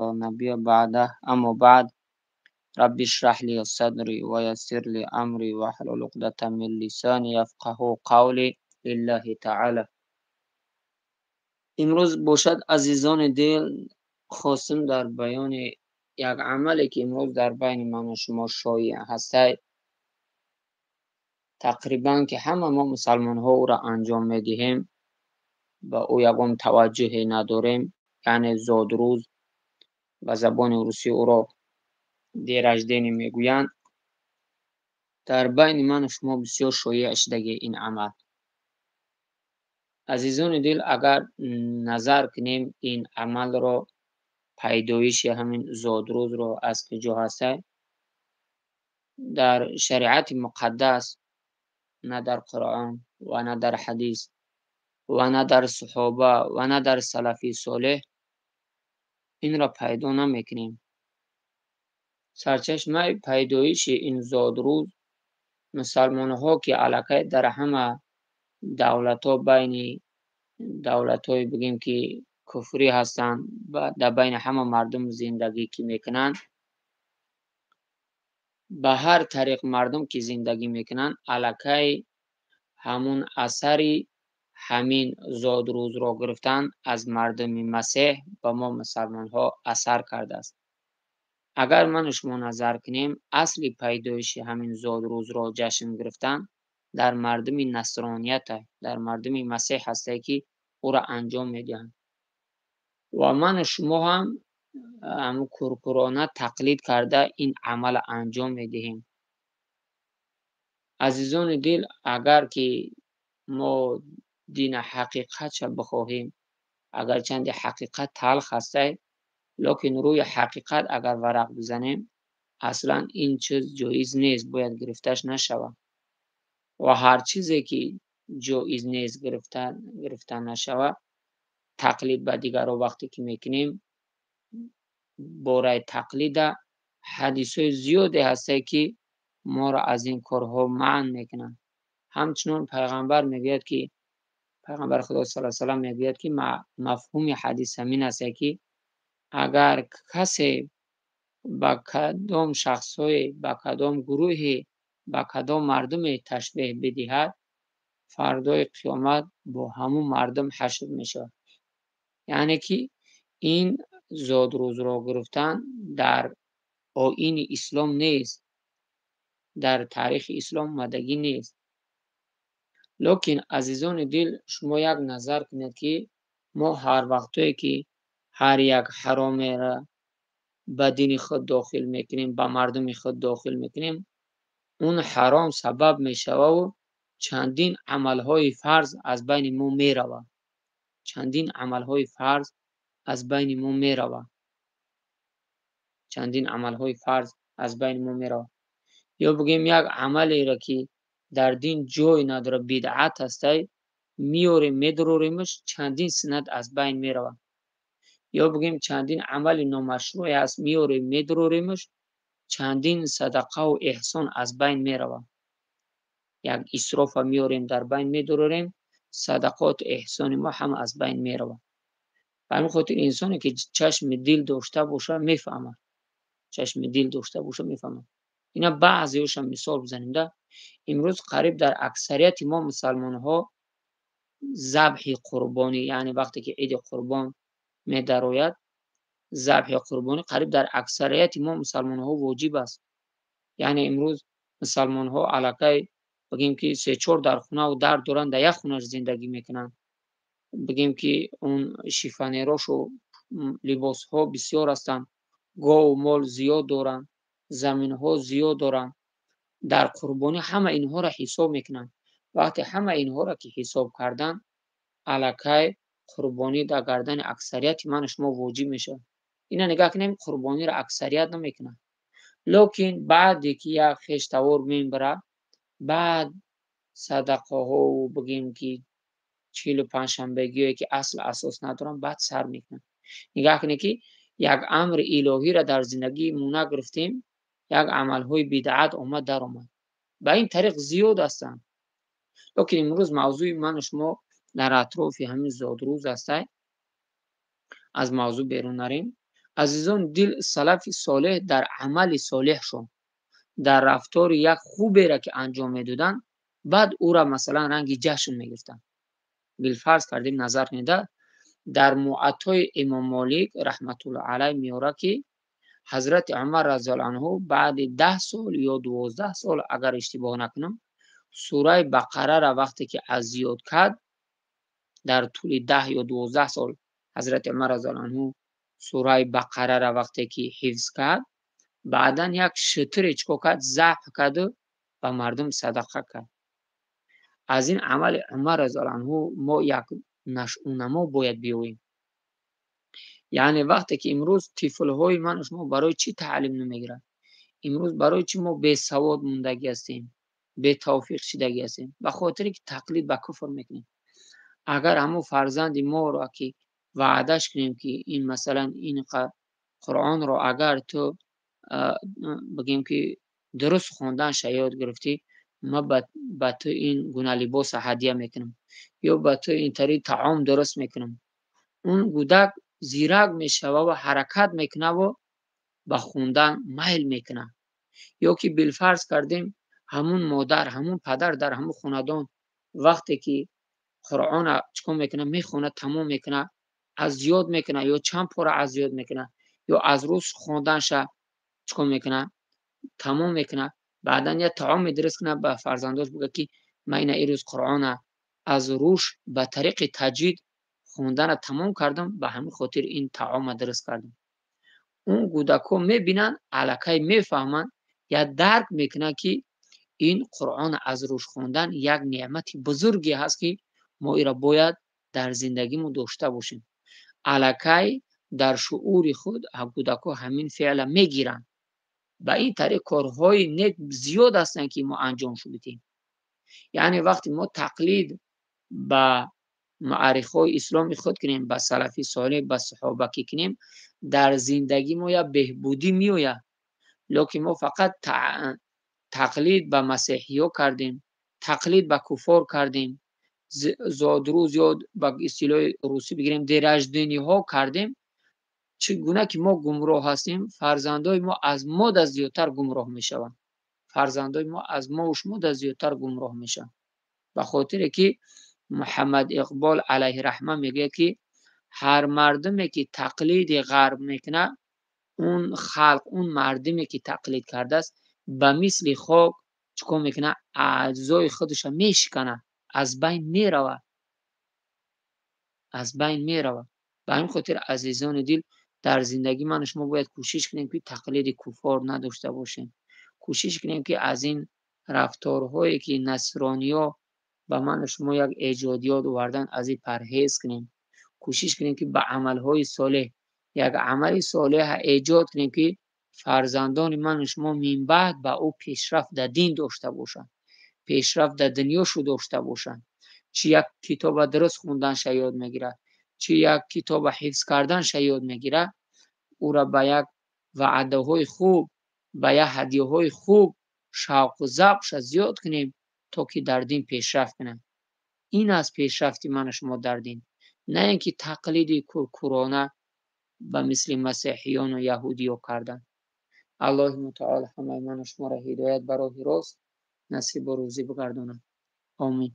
نبي بعده. أما بعد، رب اشرح لي صدري ويسر لي أمري واحلل عقدة من لساني يفقه قولي لله تعالى. Имрӯз бошад, азизони дил, хостем дар баёни як амале, ки имрӯз дар байни ману шумо шоеъ ҳастай, тақрибан ки ҳама мо мусалмонҳо ӯро анҷом медиҳем, ба ӯ ягон таваҷҷӯҳе надорем, яъне зодрӯз, ба забони русӣ ӯро день рождения мегӯянд. Дар байни ману шумо бисёр шоеъ шудаги ин амал. Азизони дил, агар назар кунем, ин амалро, пайдоиши ҳамин зодрӯзро аз куҷо ҳастай, дар шариати муқаддас, на дар Қуръон ва на дар ҳадис ва на дар саҳоба ва на дар салафи солеҳ инро пайдо намекунем. Сарчашмаи пайдоиши ин зодрӯз, мусалмонҳо, ки аллакай дар ҳама давлатҳо, байни давлатҳое, бигем, ки куфрӣ ҳастанд, дар байни ҳама мардум зиндагӣ ки мекунанд, ба ҳар тариқ мардум ки зиндагӣ мекунанд, аллакай ҳамун асари ҳамин зодрӯзро гирифтан аз мардуми масеҳ ба мо мусалмонҳо асар кардааст. Агар ману шумо назар кунем, асли пайдоиши ҳамин зодрӯзро ҷашн гирифтан дар мардуми насроният, дар мардуми масеҳ ҳастае, ки ӯро анҷом медиҳанд, ва ману шумо ҳам ҳамун куркурона тақлид карда ин амалро анҷом медиҳем. Азизони дил, агар ки мо дина ҳақиқатша бихоҳем, агарчанде ҳақиқат талх ҳастай, лекин рӯи ҳақиқат агар варақ бизанем, аслан ин чиз ҷоиз нест, бояд гирифташ нашавад. Ва ҳар чизе ки ҷоиз нест, гирифта нашавад, тақлид ба дигарро вақте ки мекунем, бораи тақлида ҳадисҳои зиёде ҳастае, ки моро аз ин корҳо манъ мекунанд. Ҳамчунон пайғамбар мегӯяд, ки пайғамбари Худо саллаллоҳу алайҳи васаллам мегӯяд, ки мафҳуми ҳадис ҳамин аст, ки агар касе ба кадом шахсҳое, ба кадом гурӯҳе, ба кадом мардуме ташбеҳ бидиҳад, фардои қиёмат бо ҳамун мардум ҳашр мешавад. Яъне ки ин зодрӯзро гирифтан дар оини ислом нест, дар таърихи ислом омадагӣ нест. Лекин, азизони дил, шумо як назар кунед, ки мо ҳар вақтое ки ҳар як ҳаромеро ба дини худ дохил мекунем, ба мардуми худ дохил мекунем, он ҳаром сабаб мешававу чандин амалҳои фарз аз байни мо меравад. Чандин амалҳои фарз аз байни мо меравад. Чандин амалҳои фарз аз байни мо меравад. Ё бигӯем, як амалеро, ки дар дин ҷой надорад, бидъат ҳастай, меорем, медароремаш, чандин суннат аз байн меравад. Ё бигӯем, чандин амали номашрӯе ҳаст, меорем, медароремаш, чандин садақаву эҳсон аз байн меравад. Як исрофа меорем, дар байн медарорем, садақоту эҳсони мо ҳама аз байн меравад. Ба ҳамин хотир инсоне ки чашми дил дошта бошад, мефаҳмад. Чашми дил дошта бошад, мефаҳмад. Ина баъзеҳоша мисол бизанем да. Имрӯз қариб дар аксарияти мо мусалмонҳо забҳи қурбонӣ, яъне вақте ки иди қурбон медарояд, забҳи қурбонӣ қариб дар аксарияти мо мусалмонҳо воҷиб аст. Яъне имрӯз мусалмонҳо аллакай, бигем, ки се-чор дар хонаву дар доранд, дар як хонаш зиндагӣ мекунанд. Бигем, ки он шифонерошу либосҳо бисёр ҳастанд, гову мол зиёд доранд, заминҳо зиёд доранд. Дар қурбонӣ ҳама инҳоро ҳисоб мекунанд. Вақте ҳама инҳоро ки ҳисоб карданд, аллакай қурбонӣ дар гардани аксарияти ману шумо воҷиб мешавад. Ина нигоҳ кунем, қурбониро аксарият намекунанд. Лекин баъде ки як хештавор мебарад, баъд садақаҳову, бигем, ки чилу панҷшанбегиҳое, ки асл асос надоранд, баъд сар мекунанд. Нигоҳ кунед, ки як амри илоҳиро дар зиндагии мо нагирифтем, як амалҳои бидъат омад, даромад. Ба ин тариқ зиёд ҳастанд. Лекин имрӯз мавзӯи ману шумо дар атрофи ҳамин зодрӯз ҳастай. Аз мавзӯъ берун нарем. Азизон дил, салафи солеҳ дар амали солеҳшон, дар рафтори як хуберо ки анҷом медоданд, баъд ӯра масалан ранги ҷашн мегирифтанд. Билфарз кардем, назар кунед, дар Муаттои Имом Молик раҳматуллоҳ алайҳ меорад, ки ҳазрати Умар разияллоҳу анҳу баъди 10 сол ё 12 сол, агар иштибоҳ накунам, сураи Бақараро вақте ки аз ёд кард, дар тӯли 10 ё 12 сол ҳазрати Умар разияллоҳу анҳу сураи Бақараро вақте ки ҳифз кард, баъдан як шутуре чикор кард? Забҳ карду ба мардум садақа кард. Аз ин амали Умар разияллоҳу анҳу мо як нашъунамо бояд биёвем. Яъне вақте ки имрӯз тифлҳои ману шумо барои чӣ таълим намегиранд, имрӯз барои чӣ мо бесавод мондагӣ ҳастем, бетавфиқ шидагӣ ҳастем? Ба хотире ки тақлид ба куфр мекунем. Агар ҳамон фарзанди моро ки ваъдаш кунем, ки ин масалан ин Қуръонро агар ту бигем ки дуруст хонданша ёд гирифтӣ, ма ба ту ин гуна либоса ҳадя мекунам ё ба ту интари таом дуруст мекунам, он кӯдак зирак мешава ва ҳаракат мекунаву ба хондан майл мекунад. Ё ки билфарз кардем, ҳамун модар, ҳамун падар дар ҳамун хонадон вақте ки Қуръона чикор мекунад, мехонад, тамом мекунад, аз ёд мекунад ё чанд пора аз ёд мекунад ё аз рӯз хонданша чикор мекунад, тамом мекунад, баъдан як таоме дуруст кунад, ба фарзандош бигӯяд, ки ман ина ирӯз Қуръона аз рӯш ба тариқи таҷвид хондана тамом кардам, ба ҳамин хотир ин таома дуруст кардам. Он кӯдакҳо мебинанд, аллакай мефаҳманд, як дарк мекунанд, ки ин Қуръона аз рӯш хондан як неъмати бузурге ҳаст, ки мо иро бояд дар зиндагимон дошта бошем. Аллакай дар шуури худ кӯдакҳо ҳамин феъла мегиранд. Ба ин тариқ корҳои нек зиёд ҳастанд, ки мо анҷом шудем. Яъне вақте мо тақлид ба муаррихҳои исломи худ кунем, ба салафи солеҳ, ба саҳоба ки кунем, дар зиндагӣ мо як беҳбудӣ меояд. Лекин мо фақат тақлид ба масеҳиё кардем, тақлид ба куффор кардем, зодрӯз ё ба истилоҳи русӣ бигирем, день рождения ҳо кардем. Чӣ гуна ки мо гумроҳ ҳастем, фарзандои мо аз мо да зиёдтар гумроҳ мешаванд. Фарзандои мо аз мову шумо да зиёдтар гумроҳ мешаванд, ба хотире ки Муҳаммад Иқбол алайҳи раҳма мегӯяд, ки ҳар мардуме ки тақлиди ғарб мекунад, он халқ, он мардуме ки тақлид кардааст, ба мисли хок чӣ кор мекунад? Аъзои худашро мешиканад, аз байн меравад, аз байн меравад. Ба ҳамин хотир, азизони дил, дар зиндагӣ ману шумо бояд кӯшиш кунем, ки тақлиди куффор надошта бошем. Кӯшиш кунем, ки аз ин рафторҳое ки насрониё ба ману шумо як эҷодиёт овардан, аз ин парҳез кунем. Кӯшиш кунем, ки ба амалҳои солеҳ, як амали солеҳа эҷод кунем, ки фарзандони ману шумо минбаъд ба ӯ пешрафт дар дин дошта бошанд, пешрафт дар дунёшу дошта бошанд. Чӣ як китоба дуруст хонданша ёд мегирад, чӣ як китоба ҳифз карданша ёд мегирад, ӯра ба як ваъдаҳои хуб, ба як ҳадияҳои хуб шавқу завқша зиёд кунем, то ки дар дин пешрафт кунад. Ин аст пешрафти ману шумо дар дин, на ин ки тақлиди куркӯрона ба мисли масеҳиёну яҳудиё кардан. Аллоҳи мутаол ҳамаи ману шуморо ҳидоят ба роҳи рост насибу рӯзӣ бигардонад. Омин.